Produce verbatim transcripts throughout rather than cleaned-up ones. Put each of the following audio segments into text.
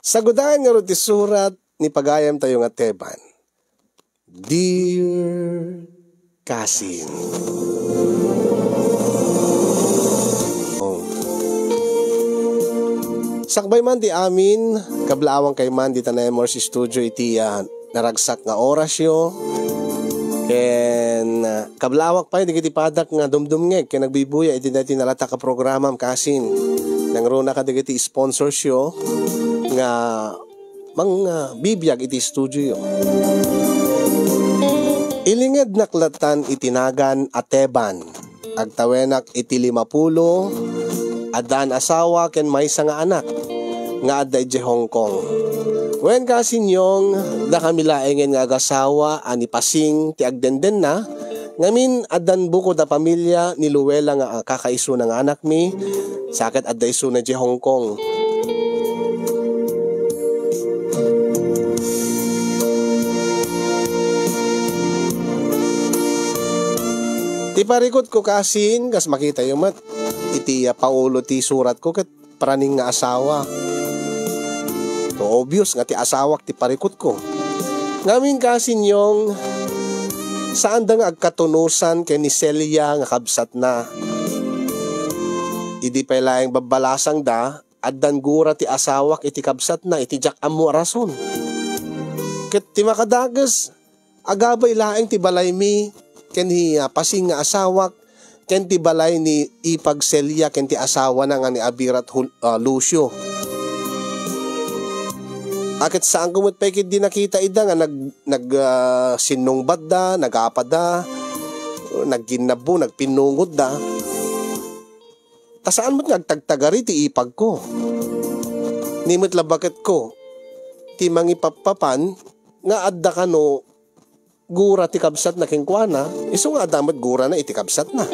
Sagudayan ngarud ti surat ni pagayamtayo nga Teban. Dear Cousin. Oh. Sakbay man ti amin, kablaawangkay man dita M R C Studio iti, ah, naragsak nga orasyo. Ken, ah, kablaawak pay dagiti padak nga dumdumngeg ken nagbibuya iti daytoy nalatak a programam, Cousin. Nangruna kadagiti sponsorsyo nga mang, ah, bibiag iti studioyo. Ilingednak latan iti nagan a Teban. Agtawenak iti limapulo, addaan asawa ken maysa nga anak nga adda idiay Hong Kong. Wen, Cousin Yong, dakami laengen nga agasawa a ni Pasing ti agdendenna, ngamin, addan bukod a pamilia ni Luella nga kakaisuna nga anakmi, sa ket adda isuna idiay Hong Kong. Ti parikutko, Cousin, kas makitayo met iti, ah, paulo ti suratko, ket praning nga asawa. To obvious nga ti asawak ti parikutko. Ngamin, Cousin Yong, saanda nga agkatunosan ken ni Celia nga kabsatna. Idi pay laeng babbalasangda, addan gura ti asawak iti kabsatna iti diak ammo a rason. Ket ti makadakes, agabay laeng ti balaymi ken ni, ah, Pasing nga asawak ken ti balay ni Ipag Celia ken ti asawana nga ni Abirat Hul-, ah, Lucio. A ket saanko met pay ketdi nakita ida nga nag-, nag-, ah, sinnungbatda, nagapada, nagginnabbo, nagpinnungotda. Ta saan met nga agtagtagari ti ipagko. Ni met la baketko ti mangipappapan nga adda kano gura ti kabsatna kenkuana, isu nga adda met gurana iti kabsatna.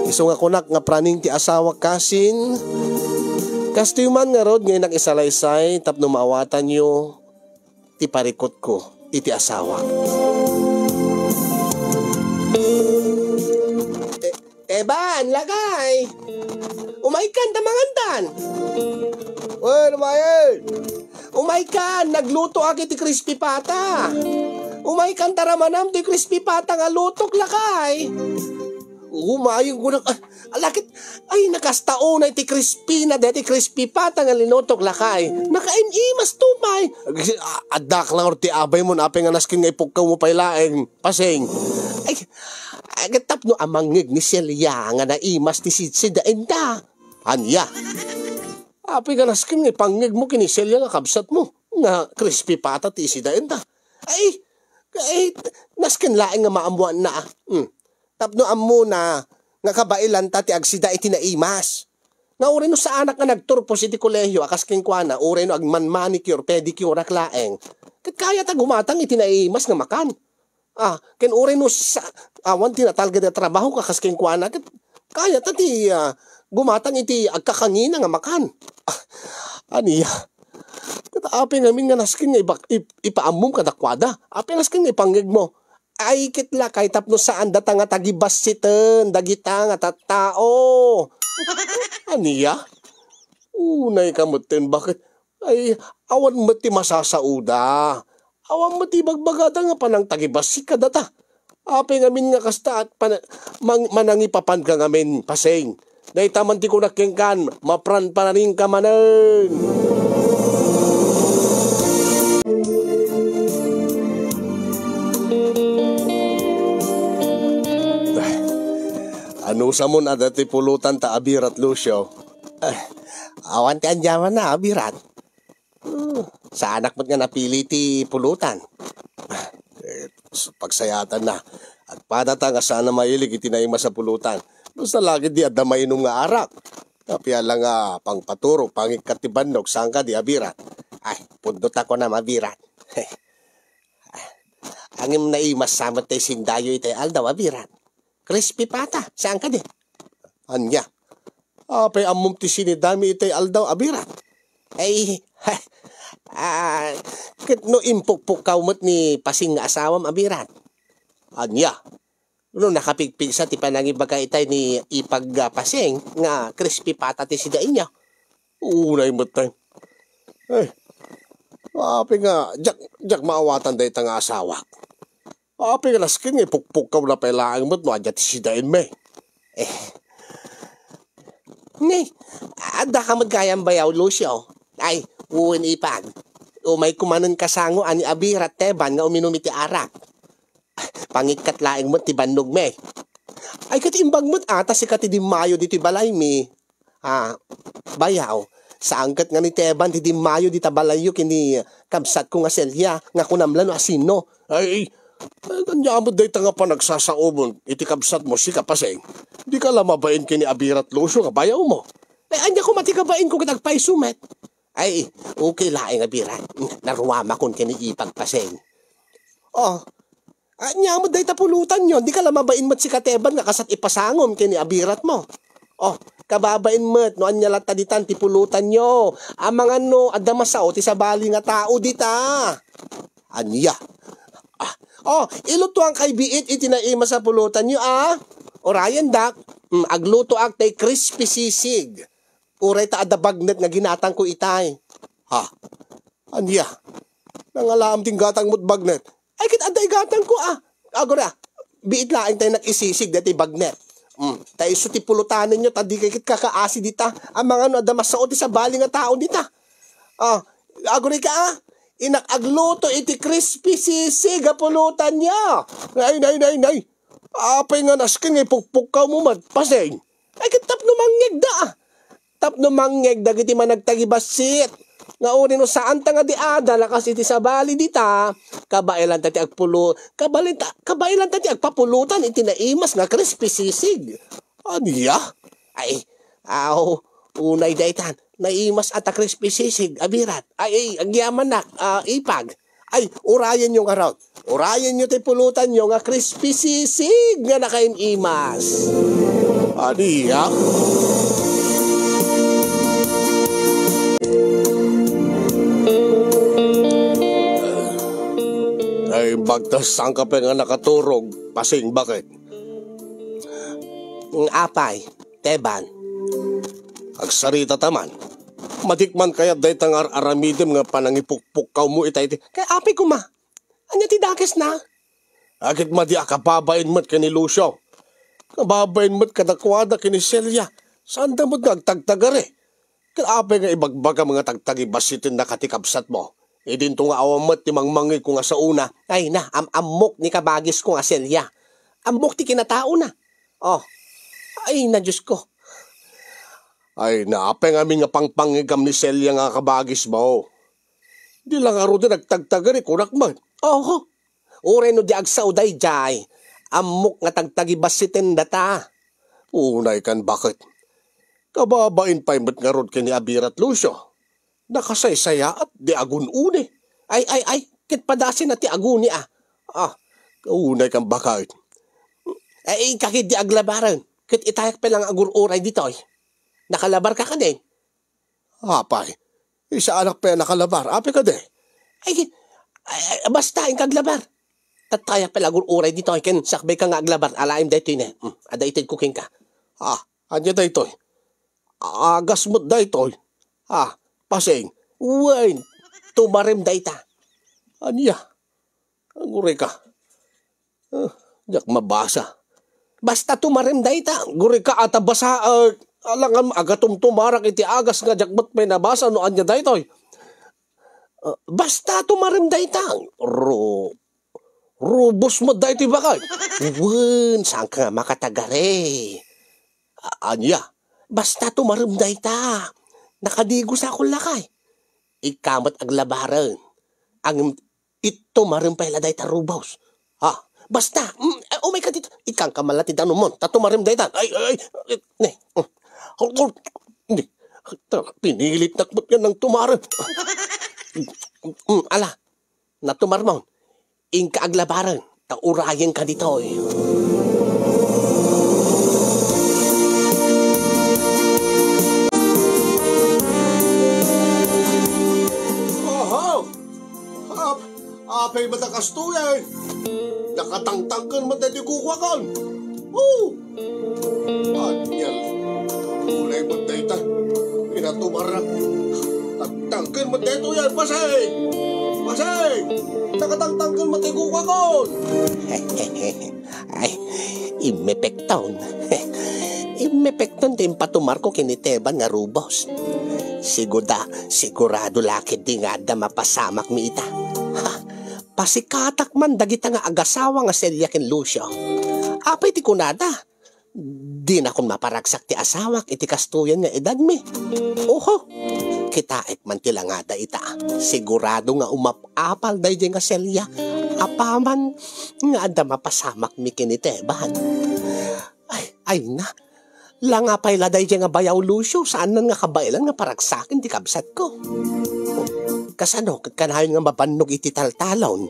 Isu nga kunak nga praning ti asawak, Cousin. Kastoy man ngarud nga innak isalaysay tapno maawatanyo ti parikutko iti asawak. E-, Eban, lakay! Umaykan ta mangantan! Wen, umayen! Umaykan, naglutoak iti crispy pata. Umaykan ta ramanam ti crispy pata nga lutok, lakay. Umayen ko nak-, ah, alakit, ay, nakasta unay ti crispy na, deti crispy pata nga linutok, lakay. Nakaim-imas to pay. Ag-, a-, addak lang or ti abay mo, apay nga nasken nga ipukkaw mo pay laeng, Pasing. Ay, ay, tapno a mangngeg ni Celia nga naimas ti sidsidaenda. Ania? Apay nga nasken nga ipangngeg mo ken ni Celia nga kabsat mo, nga crispy pata ti isidaenda. Ay, ay, nasken laeng nga maammoanna, ah. Hmm. Tapno ammona nga kabaelanta ti agsida iti naimas. Nga uray no saanak nga nagturpos iti kolehio a kas kenkuana, uray no agman-manicure, pedicure-ak laeng, ket kayata gumatang iti naimas nga makan. Ah, ken uray no sa-, awan ti natalged a trabaho a kas kenkuana, ket kayata ti, ah, gumatang iti agkakangina nga makan. Ah, ania? Ket apay ngamin nga nasken nga ibak-, ip-, ipaammom kadakuada? Apay nasken nga ipangngeg mo? Ay, ket lakay tapno saandata nga tagibassiten dagita nga tattao. Ania? Unay ka metten, baket? Ay, awan met ti masasaoda. Awan met ti ibagbagada nga panangtagibassit kadata. Apay ngamin nga kasta at pana-, mang-, manangipapan ka ngamin, Pasing. Dayta man ti kunak kenkan, mapranparaning ka manen. Anusamon a dati pulutan ta, Abirat, Lucio? Ah, awan ti anyamanna, Abirat. Hmm, saanak met nga napili ti pulutan. Eh, s-, pagsayatanna. Agpadata nga saan a mailig iti naimas a pulutan. Basta lagi di adda mainum nga arak. Apay la nga pangpaturo, pangikkat ti bannog, saan kadi, Abirat? Ay, pudno ta kunam, Abirat. Ngem naimas sa met ti sindayo itay aldaw, Abirat. Crispy pata, saan kadi? Ania? Apay ammom ti sinidami itay aldaw, Abirat? Ay, ah, ket no impukpukkaw met ni Pasing nga asawam, Abirat? Ania? No nakapigpigsa ti panangibaga itay ni Ipag, ah, Pasing nga crispy pata ti sidaenyo? Unay met tay. Eh, apay nga, diak, diak maawatan dayta nga asawak. Apay nga nasken nga ipukpukkawna pay laeng met no adda ti sidaenmi. Eh. Ni, adda ka met gayam bayaw, Lucio. Ay, wen ipag. Umayko manen kasango a ni Abirat Teban nga uminum iti arak. Pangikkat laeng met ti bannogmi. Ay, ket imbag met a ta sika ti dimmayo ditoy balaymi. Ah, bayaw, saan ket nga ni Teban ti dimmayo dita balayyo ken ni kabsatko nga Celia, nga kunam la no asino. Ay, ay, ania met dayta nga panagsasaomon iti kabsatmo, sika, Paseng? Dika la mabain ken ni Abirat Lucio nga bayawmo. Ay, ania koma ti kabainko ket agpayso met? Ay, okay laeng, Abirat. Naruamakon ken ni Ipag, Paseng. Oh, ania met dayta pulutanyo? Dika la mabain met sika, Teban, nga kasat ipasangom ken ni Abiratmo. Oh, kababain met no ania latta ditan ti pulutanyo. Amangan no adda masao ti sabali nga tao dita. Ania? Ah, oh, ilutoankay biit iti naimas a pulutanyo, ah. Urayendak, mm, aglutoak tay crispy sisig. Uray ta adda bagnet nga ginatangko itay. Ha? Ania? Nangalaam ti gatangmo ti bagnet? Ay, ket adda igatangko, ah. Agora, biit laeng tay nakisisig daytoy bagnet. Mm, ta isu ti pulutanenyo, ta dikay ket kakaasi dita. Amangan no adda masao ti sabali nga tao dita. Ah, agora ka, ah. Inak agluto iti crispy sisig a pulutanyo. Nay, nay, nay, nay. Apay nga nasken nga ipukpukkawmo met, Paseng? Ay, ket tapno mangngegda, ah. Tapno mangngeg dagiti managtagibassit. Nga uri no saanta nga di adal a kas iti sabali dita, kabaelanta ti agpulo-, kabalenta-, kabaelanta ti agpapulutan iti naimas nga crispy sisig. Ania? Ay, aw, unay daytan. Naimas a ta crispy sisig, Abirat. Ay, ay, agyamanak, ah, Ipag. Ay, urayenyo ngarud. Urayenyo ti pulutanyo nga crispy sisig nga nakaim-imas. Ania? Ay, bagtas saan ka pay nga nakaturog, Paseng, baket? Apay, Teban. Agsarita ta man. Matik man kayat dayta nga ar-aramidem nga panangipukpukkawmo itay ti, kay apay koma? Ania ti dakesna? Aket madi a kababain met ken ni Lucio. Kababain met kadakuada ken ni Celia. Saanda met nga agtagtagari. Ket apay nga ibagbagam nga tagtagibassitennaka ti kabsatmo? Idinto nga awan met ti mangmangngegko nga saona. Ay na, am-ammok ni kabagisko nga Celia. Ammok ti kinataona. Oh. Ay na, Diosko. Ay na, apay ngamin nga pangpangngegam ni Celia nga kabagismo? Di la ngaruden agtagtagari, kunak met. Oho. Uray no di agsao daydiay, ammok nga tagtagibassitendata. Unay kan, baket? Kababain pay met ngarud ken ni Abirat Lucio. Nakasaysayaat di agun-uni. Ay, ay, ay, ket padasenna ti aguni, ah. Ah, unay kan, baket? Ay, inka ketdi aglabaren, ket itayak pay la nga agur-uray ditoy. Nakalabarka kadi? Apay, saanak pay a nakalabar. Apay kadi? Ay, ay, ay, basta, inka aglabar. Tattayak pay la agur-uray ditoy, ken sakbayka nga aglabar, alaem daytoy ne. Hmm, adda itedko kenka. Ah, ania daytoy? Agas met daytoy. Ah, Paseng. Wen, tumarem dayta. Ania? Aguray ka. Ah, diak mabasa. Basta tumarem dayta. Aguray ka, ata basa, ah, alangan agatumtumarak iti agas nga diak met pay nabasa no ania daytoy. Ah, basta tumarem dayta. Ro-, rubos met daytoy, baket. Wen, saan ka nga makatagari? A-, ania? Basta tumarem dayta. Nakadigosak lakay. Ika met aglabaren. Ngem tumarem pay la dayta rubos. Ha? Basta, mm, eh, umayka ditoy. Ikkanka man la ti danumon. Ta tumarem dayta. Ay, ay, ay, ne. Mm. Ni, ta, pinilitnak met nga nang tumarem. Mm, ala. Natumarmon. Inka aglabaren, ta urayenka ditoy. Aha! Ap-, apay met a kastoy, eh? Nakatangtangken met daytoy kukuakan. Oh! Ania? Ulay met dayta. Pinatumarak. Tangken met daytoyen, Paseng! Paseng! Nakatangtangken met ti kukakon! Ay, immepekton. Immepekton ti impatumarko ken ni Teban nga rubos. Siguda, sigurado la ketdi nga adda mapasamakmi ita. Ha! Pasikatak man dagita nga agasawa nga Celia ken Lucio. Apay ti kunada? Dinakon maparagsak ti asawak iti kastoyen nga edadmi. Oho, kitaek man ti langada ita. Sigurado nga umap-apal daydiay nga Celia. Apaman nga adda mapasamakmi ken ni Teban. Ay, ay na. Langa pay la daydiay nga bayaw, Lucio, saannan nga kabaelan nga paragsaken ti kabsatko. Kasano ket kanayon nga mabannog iti taltalon?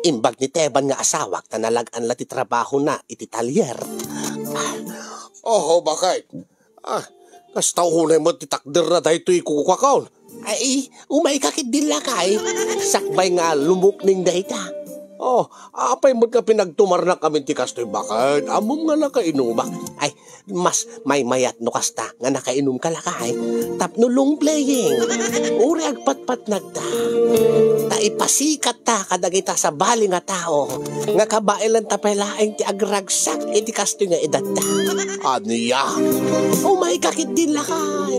Imbag ni Teban nga asawak ta nalag-an la ti trabahona iti talyer. Oho, bakit? Ah, kasta unay met ti takderna daytoy kukakon. Ay, umayka ketdi, lakay. Sakbay nga lumukneng dayta. Oh, apay met nga pinagtumarnak amin ti kastoy, bakit? Ammom nga nakainumak. Ay, mas maymayat no kasta nga nakainumka, lakay. Tapno long playing. Uray agpatpatnagta. Ta ipasikatta kadagita sabali nga tao nga kabaelanta pay laeng ti agragsak iti kastoy nga edatta. Ania? Umayka ketdin, lakay.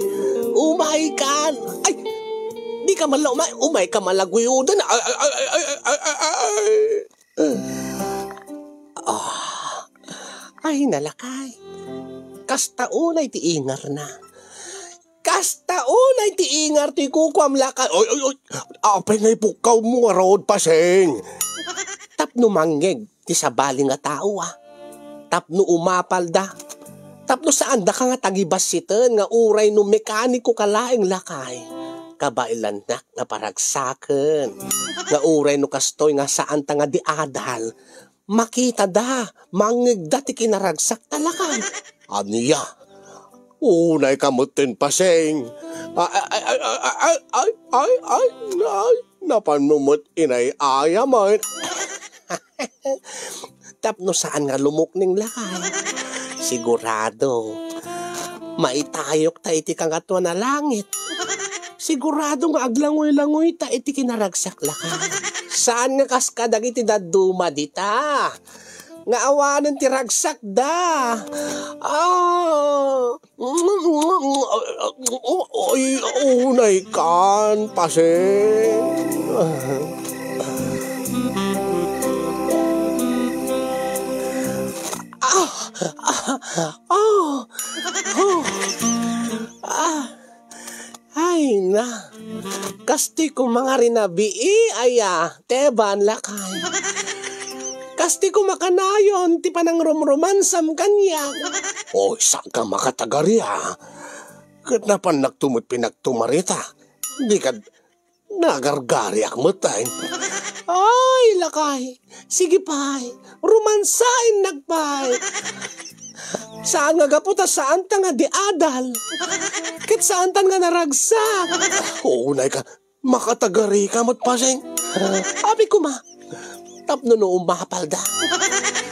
Umaykan. Ay, dika man la umay. Umayka man la guyuden. Ay, ay, ay, ay, ay, ay, ay, ay. Ah, ay, nalakay. Kasta unay ti ingarna. Kasta unay ti ingar ti kukuam, lakay. Oy, oy, oy. Apay nga ipukkawmo ngarud, Paseng? Tapno mangngeg ti sabali nga tao, a. Tapno umapalda. Tapno saandaka nga tagibassiten nga uray no mekaniko ka laeng, lakay. Kabaelannak nga paragsaken. Nga uray no kastoy nga saanta nga di adal, makitada, mangngegda ti kinaragsak, lakay. Ania? Unayka metten, Paseng. Ay, ay, ay, napanmo met inay-ayamen. Tapno saan nga lumukneng, lakay. Sigurado, maitayokta iti Kangatoan a Langit. Sigurado nga aglangoy-langoyta iti kinaragsak, lakay. Saan nga kas kadagiti dadduma dita nga awanen ti ragsakda. Ah. Ay, unaykan, Paseng. Ah, ah, ah, ah, ah. Ay na, kastoy koma nga rinabii, aya, Teban, lakay. Kastoy koma kanayon ti panangrumromansam kaniak. Oy, saan ka makatagari, a? Ket napannakto met pinagtumarita. Di kad nagargariak met, ay. Ay, lakay. Sige pay, romansaennak pay. Saan nga gapu ta saanta nga di adal. Ket saantan nga naragsak. Unayka, makatagarika met, Paseng. Apay koma, tapno no umapalda.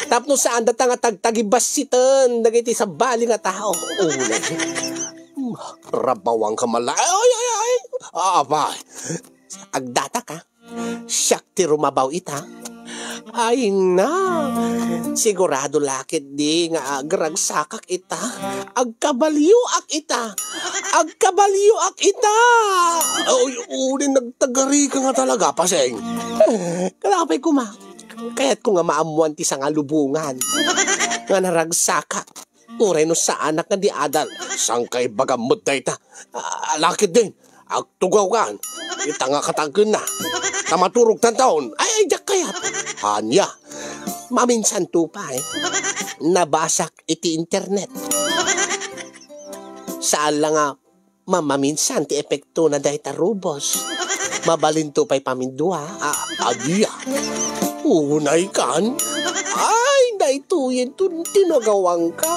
Tapno saandata nga tagtagibassiten dagiti sabali nga tao. Unay. Rabawangka man la. Ay, ay, ay, ay. Apay. Agdataka. Siak ti rumabaw ita. Ay na, sigurado la ketdi nga agragsakak ita. Agkabalioak ita. Agkabalioak ita. Oy, uli, nagtagarika nga talaga, Paseng. Kalapay koma. Kayatko nga maammoan ti sangalubongan nga naragsakak. Uray no saanak nga di adal, saan ka ibagam met dayta? Ah, lakay din, agtugawkan, ita nga katangkenna, ta maturogtanton. Ay, ay, diak kayat. Ania, maminsanto pay, nabasak iti internet. Saan la nga mamaminsan ti epektona dayta rubos. Mabalinto pay pamindua. A-, agia. Unay kan? Ay, daytoyen ti nagawangka.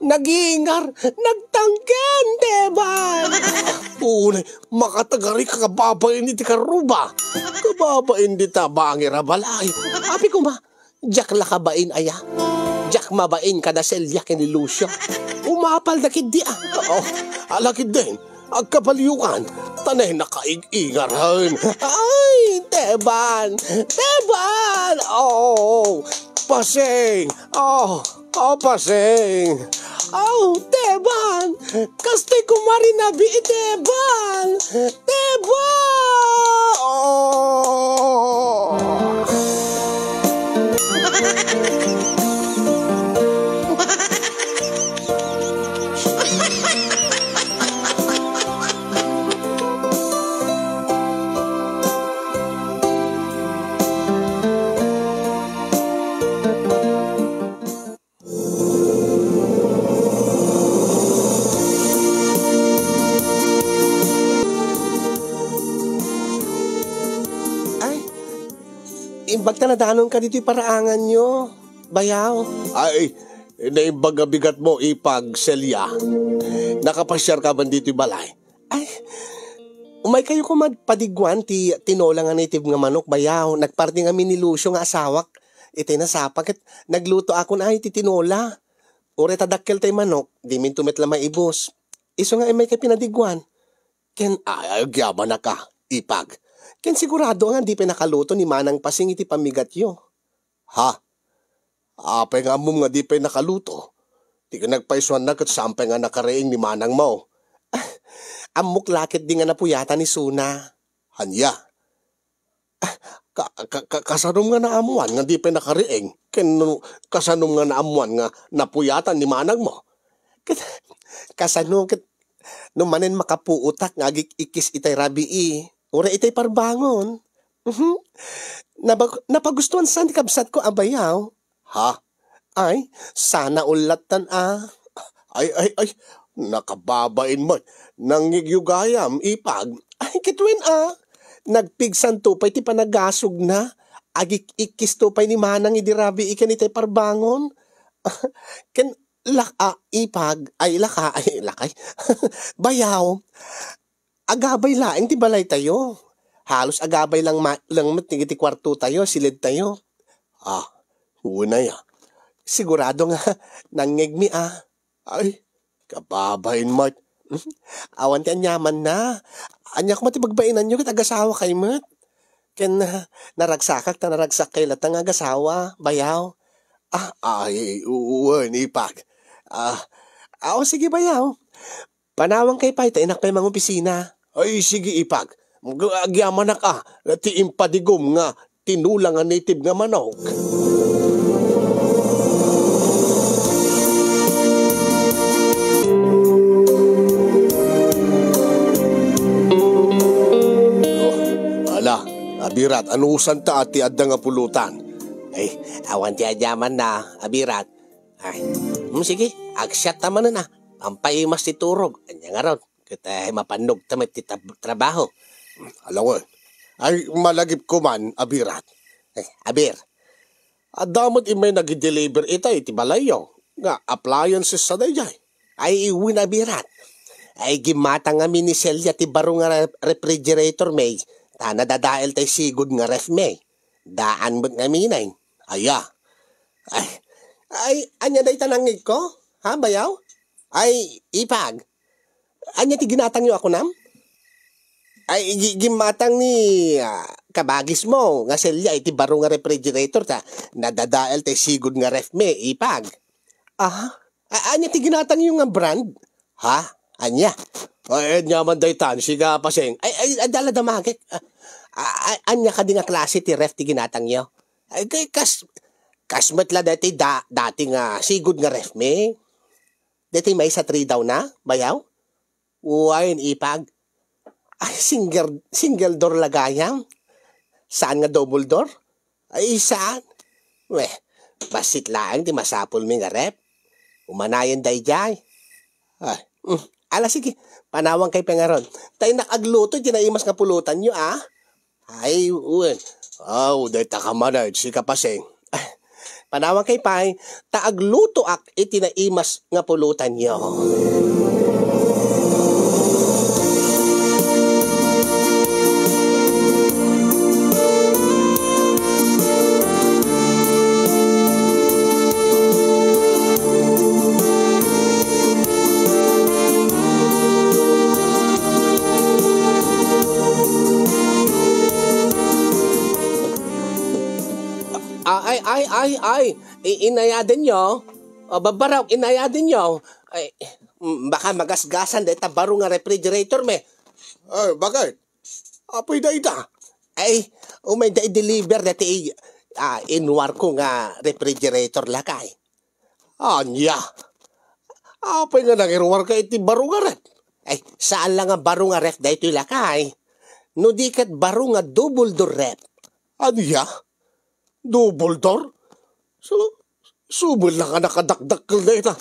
Nagingar, nagtangken, Teban. Unay, makatagari ka kababain iti karuba. Kababain dita bangir a balay. Apay koma, diak la kabain aya. Diak mabain kada Celia ken ni Lucio. Umapal da ketdi, a. Oo, ala ketdin. Agkabaliwan, ta nay nakaig-ingaren. Ay, Teban! Teban! Oh, Paseng! Oh, oh, Paseng! Oh, Teban! Kastay kumari nabi, Teban! Teban! Oh! Ay, imbag ta nadanonka ditoy paraanganyo, bayaw. Ay, naimbag a bigatmo, Ipag, Celia. Nakapasiarka man ditoy balay? Ay, umaykayo koma padigguan ti tinola nga native nga manok, bayaw. Nagparti ngamin ni Lucio nga asawak iti nasapa ket naglutoakon ay ti tinola. Uray ta dakkel tay manok, diminto met la maibus. Isu nga imaykay pinadigguan. Ken ay, agyamanak a, Ipag. Ken sigurado nga di pay nakaluto ni Manang Pasing iti pammigatyo. Ha? Apay nga ammom nga di pay nakaluto? Ti nagpaisuanna ket saan pay nga nakariing ni manangmo. Ammok la ketdi nga napuyatan isuna. Ania? Ka-, ka-, ka-, kasanom nga naammuan nga di pay nakariing? Ken no kasanom nga naammuan nga napuyatan ni manangmo? Ket kasano ket no manen makapuotak nga agik-ikkis itay rabii, uray itay parbangon? Mhm. Nabag-, napagustuan sa ni kabsatko a bayaw. Ha? Ay, sana ullattan a. Ay, ay, ay, nakababain met. Nangngegyo gayam, Ipag. Ay, ket wen a. Nagpigsanto pay ti panagasugna. Agik-ikkis to pay ni Manang idi rabii ken itay parbangon. Ken lak-, a, Ipag, ay, laka, ay, lakay. Bayaw, agabay laeng ti balaytayo. Halos agabay lang ma-, lang met ti kuartotayo, siledtayo. Ah, unay a. Sigurado nga nangngegmi a. Ay, kababain met. Awan ti aniamanna. Ania koma ti bagbainanyo ket agasawakay met. Ken, ah, naragsakak ta naragsakkay latta nga agasawa, bayaw. Ah, ay, u-, wen, Ipag. Ah, ah, o, sige, bayaw. Panawankay pay ta innak pay mangopisina. Ay, sige, Ipag. Ag-, agyamanak a, ti impadigom nga tinola nga native nga manok. Ala, abirat, anusanta a ti adda nga pulutan? Ay, awan ti aniamanna, abirat. Ay, hmm, sige, agsiatta manen a. Pampaimas ti turog. Ania ngarud? Ket, eh, mapannogta met ti tab-, trabaho. Ala wen. Ay, malagipko man, abirat. Eh, abir. Adda met immay nagideliver ita iti balayyo nga appliances a daydiay. Ay, wen, abirat. Ay, gimmatang ngamin ni Celia ti baro nga re-, refrigerator, may, ta nadadael tay sigud nga ref, may. Daan met ngamin, ay. Aya. Ay, ay, ania dayta nangngegko? Ha, bayaw? Ay, Ipag. Ania ti ginatangyo a kunam? Ay, gi-, gimmatang ni, ah, kabagismo nga Celia iti baro nga refrigerator ta nadadael tay sigud nga ref, may, Ipag. Aha? A-, ania ti ginatangyo nga brand? Ha? Ania? Ay, ania man daytan, siga, Paseng. Ay, ay, adala damagek. Ah, a-, a-, ania kadi nga klase ti ref ti ginatangyo? Ay, kay kas-, kas met la dati da-, dati nga sigud nga ref, may. Dati maysa three down na, bayaw? Uwayen, Ipag. Ay, single, single door la gayam. Saan nga double door? Ay, saan? Weh, bassit laeng ti masapulmi nga ref. Umanayen daydiay. Ay, mm. Ala, sige, panawankay pay ngarud. Ta innak agluto iti naimas nga pulutanyo, a? Ay, wen. Aw, dayta ka manen, sika, Paseng. Panawankay pay, ta aglutoak iti naimas nga pulutanyo. Ay, ay, i-, inayadenyo? O, babarok, inayadenyo? Ay, mm, baka magasgasan dayta baro nga refrigerator, me. Ay, bakit? Apoy dayta? Ay, umayda i-deliver dayta i-, ah, inuarko nga refrigerator, lakay. Ania? Apay nga nangiruarka iti baro nga ref? Ay, saan la nga baro nga ref daytoy, lakay. No di ket baro nga double door ref. Ania? Double door? So, subay la nga nakadakdakkel dayta.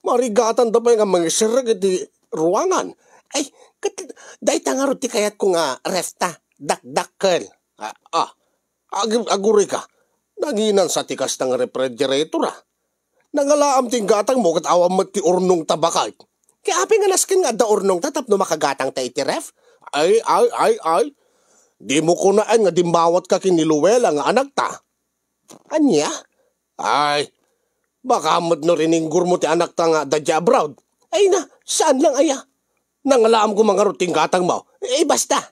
Marigatanda pay nga mangisirrek iti ruangan. Ay, ket dayta ngarud ti kayatko nga ref ta, dakdakkel. Ah, ah. Ag-, agurayka. Nanginan sa ti kasta nga refrigerator, ah. Nangalaam ti inggatangmo ket awan met ti urnongta, baket. Ket apay nga nasken nga adda urnongta tapno makagatangta iti ref? Ay, ay, ay, ay. Dimo kunaen nga dimmawatka ken ni Luella nga anakta. Ania? Ay, baka met no rininggurmo ti anakta nga adda diay abroad. Ay na, saan lang aya? Nangalaam koma ngarud ti inggatangmo. Eh, basta.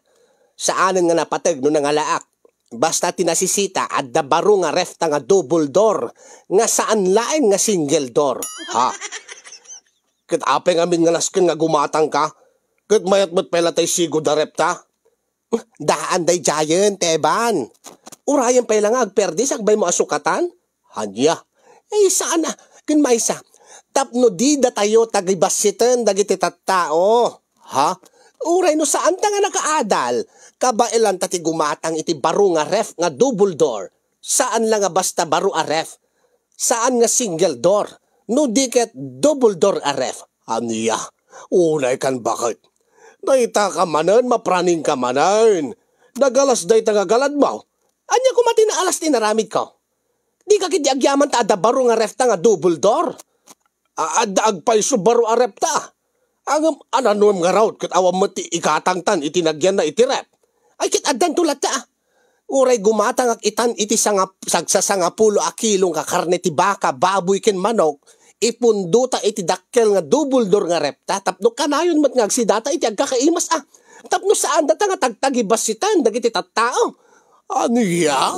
Saanen nga napateg no nangalaak. Basta ti nasisita, adda baro nga ref ta nga double door, nga saan laeng nga single door. Ha? Ket apay ngamin nga nasken nga gumatangka? Ket mayat met pay la tay sigud a ref ta? Daan daydiayen, Teban. Urayen pay la nga agperdis, agbaymo a sukatan? Ania? Eh, saan a, ken maysa, tapno didatayo tagibassiten dagiti tattao. Ha? Uray no saanta nga nakaadal, kabaelanta ti gumatang iti baro nga ref nga double door. Saan la nga basta baro a ref. Saan nga single door. No di ket double door a ref. Ania? Unay kan baket. Dayta ka manen, mapraningka manen. Nagalas dayta nga galadmo. Ania koma ti naalas ti inaramidko? Di ka ketdi agyaman ta adda baro nga ref ta nga double door? A-, adda agpayso baro a ref ta. Ngem, ananuem ngarud ket awan met ti igatangtan iti nagyanna iti ref? Ay, ket addanto latta, a. Uray gumatangak itan iti sangap-, sagsasangapulo a kilo nga karne ti baka, baboy ken manok, ipundota iti dakkel nga double door nga ref ta tapno kanayon met nga agsidata iti agkakaimas, a. Tapno saan data nga tagtagibassitan dagiti tattao. Ania?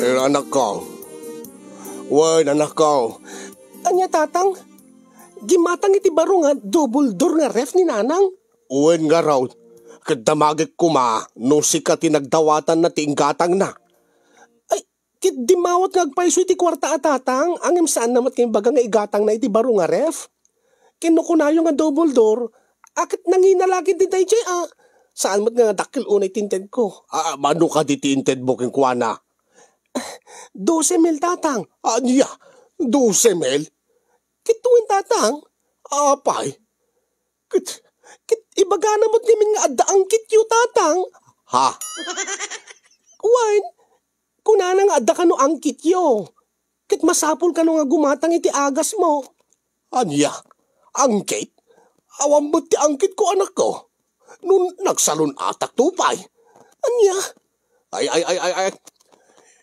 Eh, anakko. Wen, anakko. Ania, Tatang? Gimmatang iti baro nga double door nga ref ni Nanang? Wen ngarud, ket damagek koma no sika ti nagdawatanna ti inggatangna. Ay, ket dimmawat nga agpayso iti kuarta a Tatang, ngem saanna met nga imbaga nga igatangna iti baro nga ref. Ken no kunayo nga double door, a, ket nangina la ketdi daydiay, a. Saan met nga dakkel unay ti intedko. A, mano kadi ti intedmo kenkuana? Dose mil, Tatang. Ania? Dose mil? Ket wen, Tatang? Apay? Ket, ket ibagana met ngamin nga adda angkityo, Tatang. Ha? Wen, kunana nga adda kano angkityo. Ket masapul kano nga gumatang iti agasmo. Ania? Angkit? Awan met ti angkitko, anakko. No nagsalun-atakto pay. Ania? Ay, ay, ay, ay, ay.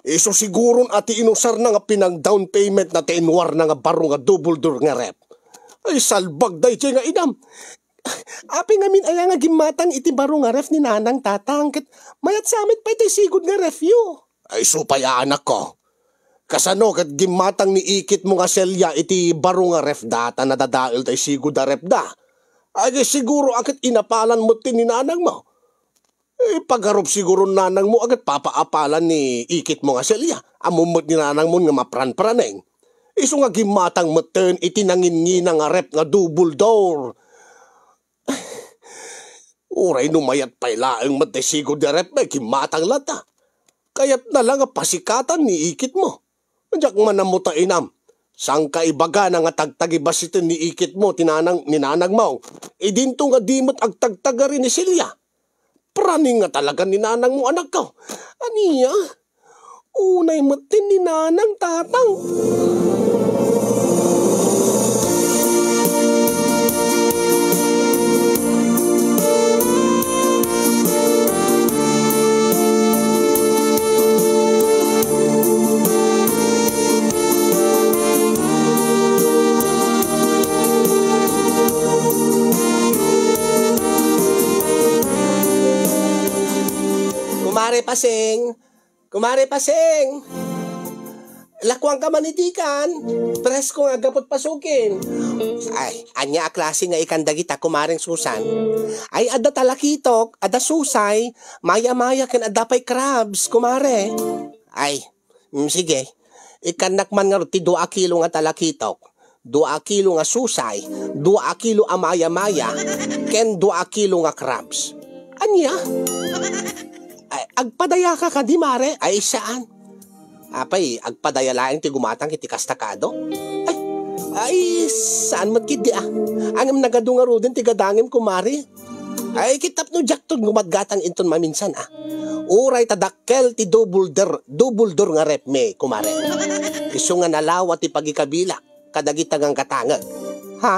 Isu siguron a ti inusarna nga pinang-down paymentna ti inuarna nga baro nga double door nga ref. Ay, salbag daydiay nga inam. Apay ngamin aya nga gimmatang iti baro nga ref ni Nanang, Tatang, ket mayat sa met pay tay sigud nga refyo. Ay, isu pay a, anakko. Kasano ket gimmatang ni ikitmo nga Celia iti baro nga refda ta nadadael tay sigud a refda? Ay, siguro a ket inapalan met ti ni nanangmo. Eh, pagarup siguro nanangmo a ket papaapalan ni ikitmo nga Celia. Ammom met ni nanangmo nga mapranpraneng. Isu nga gimmatang metten iti nanginnina nga ref nga double door. Uray no mayat pay laeng met ti sigud nga ref, may gimmatang latta. Kayatna la nga pasikatan ni ikitmo. Diak man ammo ta inam. Sangka ibagana nga tagtagibassiten ni ikitmo ti nanang, ni nanangmo. Idinto nga di met agtagtagari ni Celia. Praning nga talaga ni nanangmo, anakko. Ania? Unay met ti ni nanang, Tatang. Pasing! Kumare Pasing! Lakuanka man iti ikan. Presko nga aggapu't pasukin. Ay, ania a klase nga ikan dagita, Kumareng Susan? Ay, adda talakitok, adda susay, maya-maya ken adda pay crabs, kumare. Ay, mm, sige. Ikannak man ngarud ti dua a kilo nga talakitok, dua a kilo nga susay, dua a kilo a maya-maya, ken dua a kilo nga crabs. Ania? Ay, agpadayaka kadi, mare? Ay, saan. Apay, agpadaya laeng ti gumatang iti kasta kado? Ay, ay, saan met ketdi a? Ngem nagadu ngaruden ti gadangem, kumare. Ay, ket tapno diakto gumatgatang inton maminsan a. Uray ta dakkel ti double door, double door nga refmi, kumare. Isu nga nalawa ti pagikabilak kadagita nga gatangek. Ha?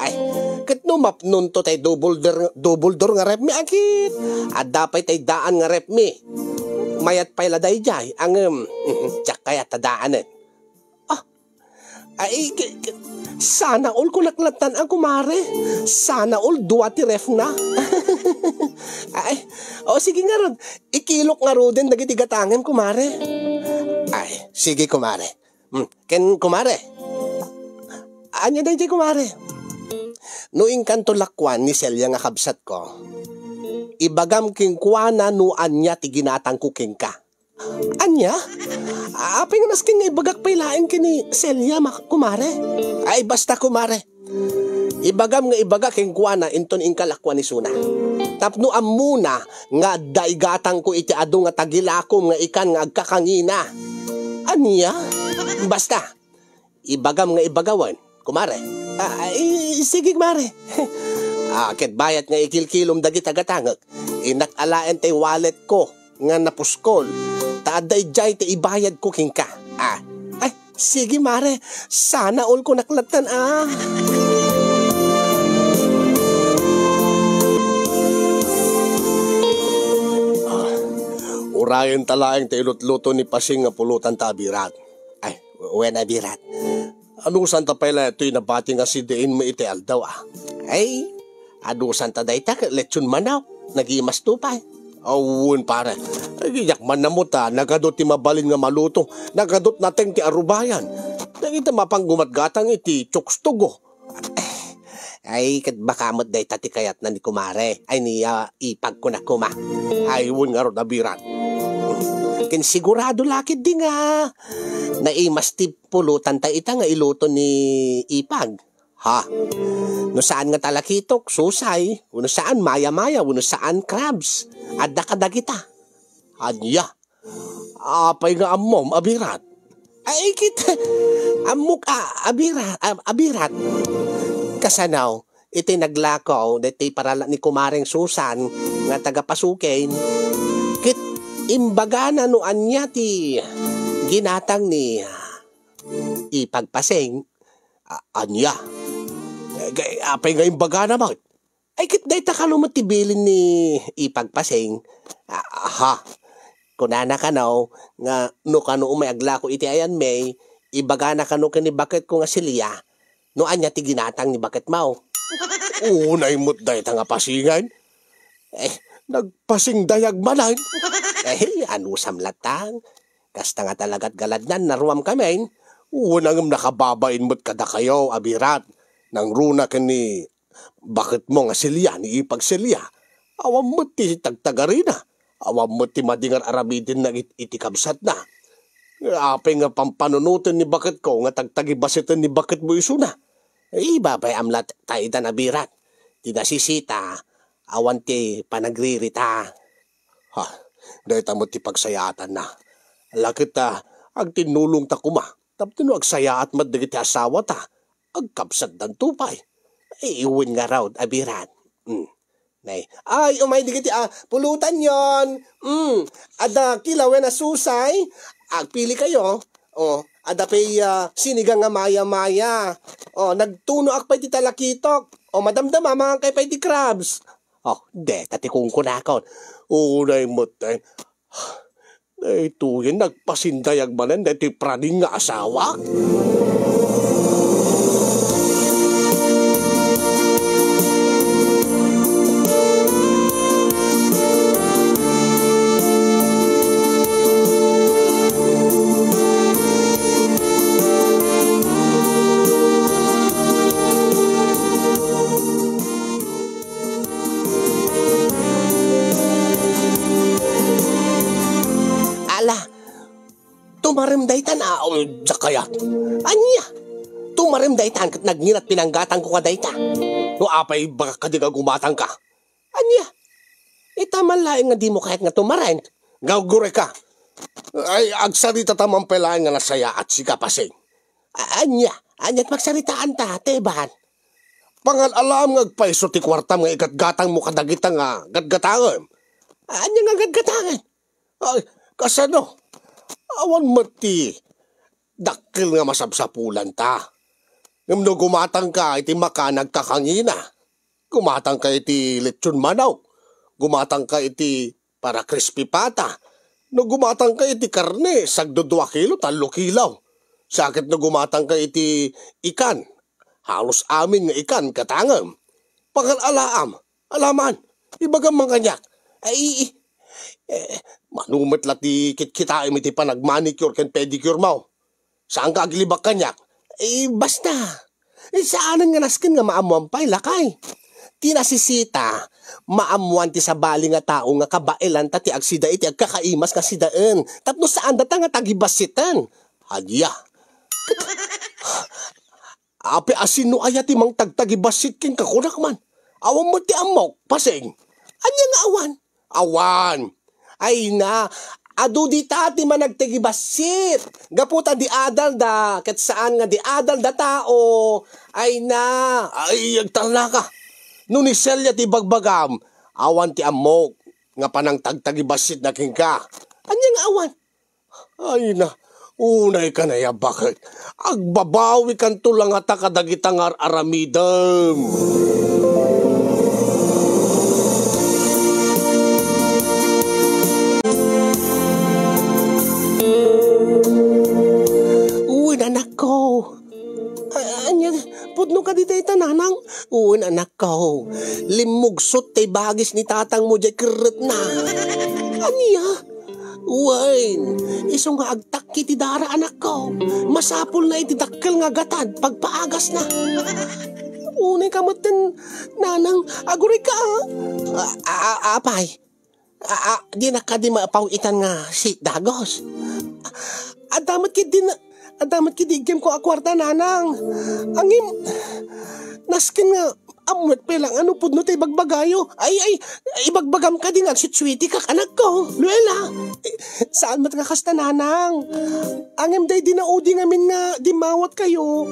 Ay, ket no mapnonto tay double door, double door nga refmi, a ket adda pay tay daan nga refmi. Mayat pay la daydiay, ngem, mhm, diak kayat ta daanen. Ah, ay, k-, k-, sana all kunak lattan a, kumare. Sana all dua ti refna. Ay, o sige ngarud, ikilok ngaruden dagiti gatangem, kumare. Ay, sige, kumare. Hmm, ken kumare. Ania daydiay, kumare? No inkanto lakuan ni Celia nga kabsatko, ibagam kenkuana no ania ti ginatangko kenka. Ania? Apay nga nasken nga ibagak pay laeng ken ni Celia, ma-, kumare? Ay, basta, kumare. Ibagam nga ibaga kenkuana inton inka lakuan isuna. Tapno ammona nga adda igatangko iti adu nga tagilakom nga ikan nga agkakangina. Ania? Basta, ibagam nga ibagawen, kumare. Ah, i-, sige, kumare. Ah, ket bayat nga ikilkilom dagita gatangek, innak alaen tay walletko nga napuskol, ta adda idiay ti ibayadko kenka. Ah, ay, sige, mare. Sana all kunak lattan, ah. Ah, urayen ta laeng ti ilutluto ni Pasing nga pulotanta, Abirat. Ay, wen, Abirat. Anusanta pay la itoy nabati nga sidiinmo iti aldaw, a? Ay, anusanta dayta ket lechon manok. Nagimasto pay. Awan, pare. Ay, diak man nammuta, nagadu ti mabalin nga maluto. Nagadut nateng ti arubayan. Dagita mapan gumatgatang iti chokes to go. Ay, ket baka met dayta ti kayatna ni kumare. Ay, ni, ah, ipag ko na kuma. Ay, wen ngarud, Abirat. Ken sigurado la ketdi nga naimas ti pulotanta ita nga iluto ni ipag. Ha? No saan nga talakitok, susay, wenno saan maya-maya, wenno saan crabs, adda kadagita. Ania? Apay nga ammom, Abirat? Ay, ket, ammok a, Abirat, a, Abirat. Kasano, iti naglakaw, daytoy parala ni Kumareng Susan, nga taga Pasuken, ket imbagana no ania ti ginatang ni Ipag Pasing, a-, ania? Eh, ga-, apay nga imbagana met? Ay, ket dayta kano met ti bilin ni Ipag Pasing? A-, aha. Kunana kano nga no kano umay aglako iti ayanmi, ibagana kano ken ni baketko nga Celia, no ania ti ginatang ni baketmo. Unay met dayta nga Pasingen. Eh, nagpasingdayag manen. Eh, anusam latta. Kasta nga talagat galadnan, naruam kamin. Wen, ngem nakababain met kadakayo, Abirat. Nangruna ken ni baketmo nga Celia, ni Ipag Celia. Awan met ti tagtagarina. Awan met ti madi nga ar-aramidenna it-, iti kabsatna. Apay nga pampanunoten ni baketko nga tagtagibaseten ni baketmo isuna? Ibabay-am latta ita, Abirat. Ti nasisita, awan ti panagririta. Ha, dayta met ti pagsayaatanna. Ala ket, ah, agtinnulongta koma. Tapno no agsayaat met dagiti asawata, agkabsatdanto pay. Ay, wen ngarud, Abirat. Mm. Nay, ay, umay dagiti, ah, pulutanyon. Mm. Adda kilawen a susay. Agpili kayo. Oh, adda pay, ah, sinigang nga maya-maya. Oh, nagtunoak pay ti talakitok. Oh, madamdama, mangan kay pay ti crabs. Oh, deta ti kunkunakon. Unay met, eh. Daytoyen, nagpasindayag manen daytoy praning nga asawak. Aw, diak kayat. Ania? Tumarem daytan ket nagngina ti pinanggatangko kadayta. No apay, ibagak kadi nga gumatangka. Ania? Ita man laeng nga dimo kayat nga tumarem. Nga uray ka. Ay, agsaritata man pay laeng nga nasayaat sika, Paseng. A-, ania? Ania ti pagsaritaanta, Teban? Pangal-alaam nga agpayso ti kuartam nga igatgatangmo kadagita nga gatgatangem. Ania nga gatgatangem? Ay, kasano? Awan met ti dakkel nga masapsapulanta. Ngem no gumatangka iti makan agkakangina, gumatangka iti lechon manok, gumatangka iti para crispy pata, no gumatangka iti karne, sagdudua kilo, tallo kilo. Sakit no gumatangka iti ikan, halos amin nga ikan gatangem. Pangal-alaam, alaman, ibagam man kaniak. Ay, eh, mano met la ti kitkitaem iti panagmanicure ken pedicure mo. Saanka agilibak kaniak? Eh, basta. Eh, saanen nga nasken nga maammoan pay, lakay. Ti nasisita, maammoan ti sabali nga tao nga kabaelanta ti agsida iti agkakaimas nga sidaen. Tapno saandata nga tagibassiten. Ania? Apay a sino aya ti mangtagtagibassit kenka, kunak man? Awan met ti ammok, Paseng. Ania nga awan? Awan. Ay na, adu dita ti managtagibassit. Gapu ta di adal da, ket saan nga di adal da tao. Ay na. Ay, agtalnaka. No ni Celia ti bagbagam, awan ti ammok nga panangtagtagibassit na kenka. Ania nga awan? Ay na, unay ka na ya, bakit? Agbabawikanto la ngata kadagita nga ar-aramidem. Uy, anakko. A-, ania, pudno kadi dayta, nanang? Wen, anakko. Limmugsot ti bagis ni tatangmo diay kerretna. Ania? Wen, isu nga agtakki ti dara, anakko. Masapulna iti dakkel nga gatad pagpaagasna. Unay ka metten, nanang, aguray ka, a. A-, a-, apay? A, a, dinak kadi mapaw-itan nga sidagus. Adda met ketdi na, adda met ketdi iggimko a kuarta, nanang. Ngem, nasken nga, ammoek pay la nga no pudno ti ibagbagayo. Ay, ay, ibagbagam kadi nga agsuitsuitikak, anakko. Luella. Eh, saan met nga kasta, nanang. Ngem daydi naudi ngamin nga dimmawatkayo.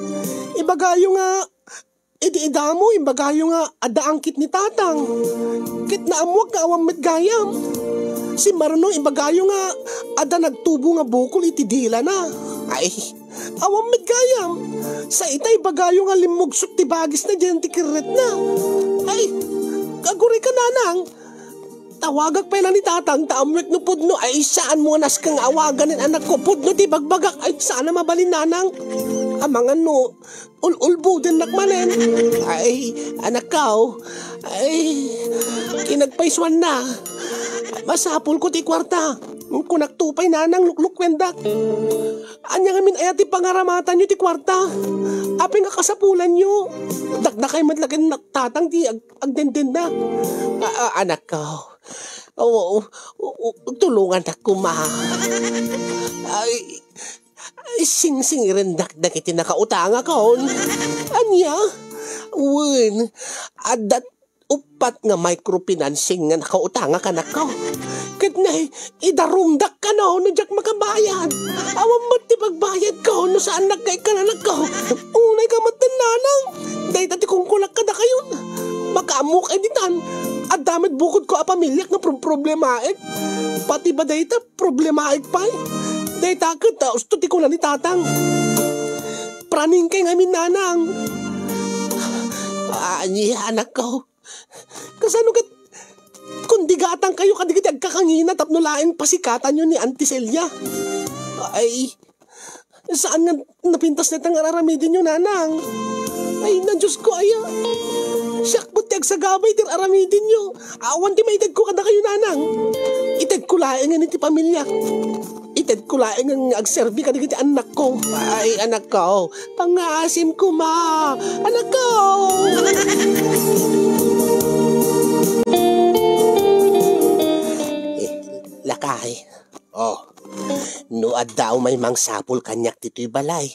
Ibagayo nga, idi idamo, imbagayo nga adda angkit ni tatang. Ket naammoak nga awan met gayam. Simmaruno, imbagayo nga adda nagtubo nga bukol iti dilana. Ay, awan met gayam. Sa ita, imbagayo nga limmugsot ti bagisna diay ti kerretna. Ay, aguray ka, nanang. Tawagak pay la ni tatang, ta ammoek no pudno. Ay, saanmo nga nasken nga awaganen, anakko. Pudno ti ibagbagak. Ay, saan a mabalin, nanang. Amangan no ul-ulbodennak manen. Ay, anakko. Ay, kinagpaysuanna. Masapulko ti kuarta. Kunakto pay, nanang, luklukuendak. Ania ngamin aya ti pangaramatanyo ti kuarta? Apay nga kasapulanyo? Dakdakay met la ken tatang ti ag-, agdendenda. A-, a-, anakko. O, o, o, o, tulongannak koma. Ay, ay, singsingirendak dagiti nakautangakon. Ania? Wen, adda uppat nga microfinancing nga nakautangak, anakko. Ket ne, idarumdak kano no diak makabayad. Awan met ti pagbayadko no saannak nga ikkan, anakko. Unay ka met, nanang. Dayta ti kunkunak kadakayon. Makaammok ay ditan. Adda met bukodko a pamiliak nga proproblemaek. Pati ba dayta, problemaek pay. Dayta ket, ah, usto ti kuna ni tatang. Praning kay ngamin, nanang. Ah, ania, anakko? Kasano ket kundigatangkayo kadagiti agkakangina tapno laeng pasikatanyo ni Auntie Celia? Ay, saan nga napintas dayta nga ar-aramidenyo, nanang? Ay, na, Diosko, aya. Siak met ti agsagaba iti ar-aramidenyo. Awan ti maitedko kadakayo, nanang. Itedko laengen iti pamiliak. Itedko laeng nga agserbi kadagiti annakko. Ay, anakko, pangngaasim koma. Anakko! Eh, lakay. Oh. No adda umay mangsapul kaniak ditoy balay,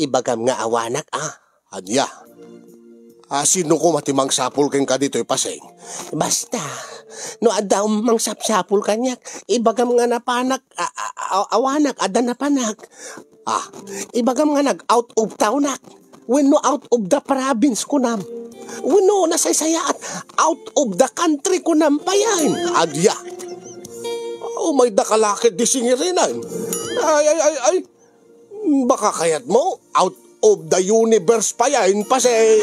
ibagam nga awanak, a. Ania? A, sino koma ti mangsapul kenka ditoy, Paseng? Basta, no adda um-, mangsapsapul kaniak, ibagam nga napanak, a, a, a, awanak, adda napanak. A, ibagam nga nag-out of townak. Wenno out of the province kunam. Wenno nasaysayaat, out of the country kunam payen. Ania? Umayda ka la ketdi singirinan. Ay, ay, ay, ay. Baka kayatmo, out of the universe payen, Paseng.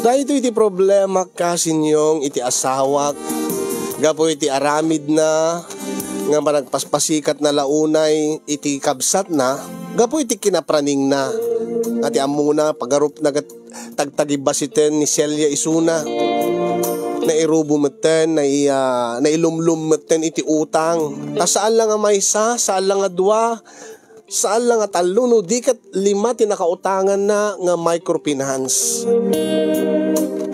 Daytoy ti problema, Kasinyong, iti asawak. Gapu iti aramidna nga managpaspasikatna la unay iti kabsatna, gapu iti kinapraningna. Nga ti ammona, pagarupna ket tagtagibasiten ni Celia isuna. Nairubo metten, nai-, ah, nailumlom metten iti utang. Ta saan la nga maysa, saan la nga dua, saan la nga tallo, no di ket lima ti nakautanganna nga microfinance.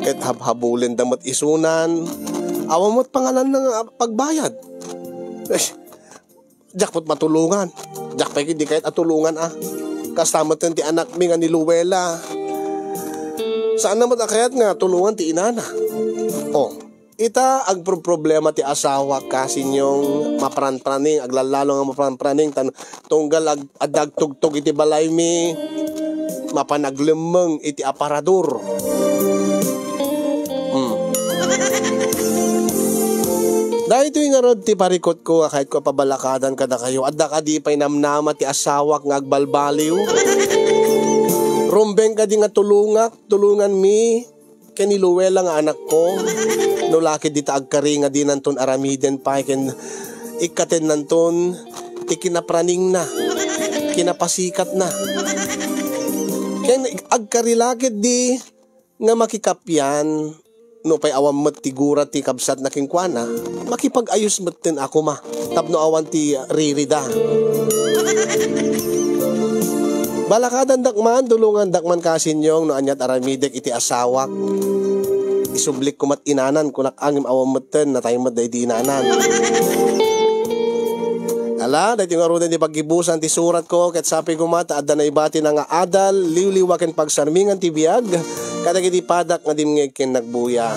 Ket habhabulenda met isunan, awan met pangalanna nga pagbayad. Eh, diak met matulongan. Diak pay ketdi kayat a tulongan, a. Kasta metten ti anakmi nga ni Luella. Saan na met a kayat nga tulongan ti inana. Oh, ita, agproproblema ti asawa, Kasinyong, mapranpraning, aglalalo nga mapranpraning, tan tunggal ag-, adda agtugtog iti balaymi, mapan aglemmeng iti aparador. Hmm. Daytoy ngarud ti parikutko nga kayatko a pabalakadan kadakayo. Adda kadi pay namnama ti asawak nga agbalbaliw? Rumbeng kadi nga tulongak, tulonganmi ken ni Luella nga anakko? No la ketdi ta agkari nga dinanton aramiden pay ken ikkatennanton ti kinapraningna, kinapasikatna. Ken agkari la ketdi nga makikapian, no pay awan met ti gura ti kabsatna kenkuana, makipag-ayos metten a koma tapno awan ti ririda. Balakadandak man, tulongandak man, Kasinyong, no aniat aramidek iti asawak. Isublikko met inanan, kunak ngem awan metten, natay met daydi inanan. Ala, daytoy ngaruden ti paggibusan ti suratko, ket sapay koma ta adda naibatina nga adal, liwliwa ken pagsarmingan ti biag kadagiti padak nga dimngeg ken nagbuya.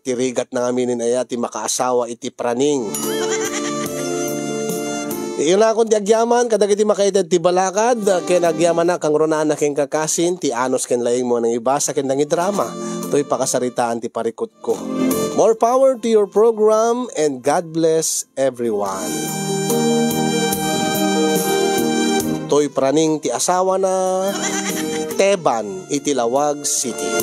Ti rigatna ngamin aya ti makaasawa iti praning. Iyunakon ti agyaman kadagiti makaited ti balakad, ken agyamanak, kangrunaan a ken kakasin, ti anus ken laingmo a nangibasa ken nangidrama toy pakasaritaan ti parikutko. More power to your program and God bless everyone. Toy praning ti asawana, Teban iti Laoag City.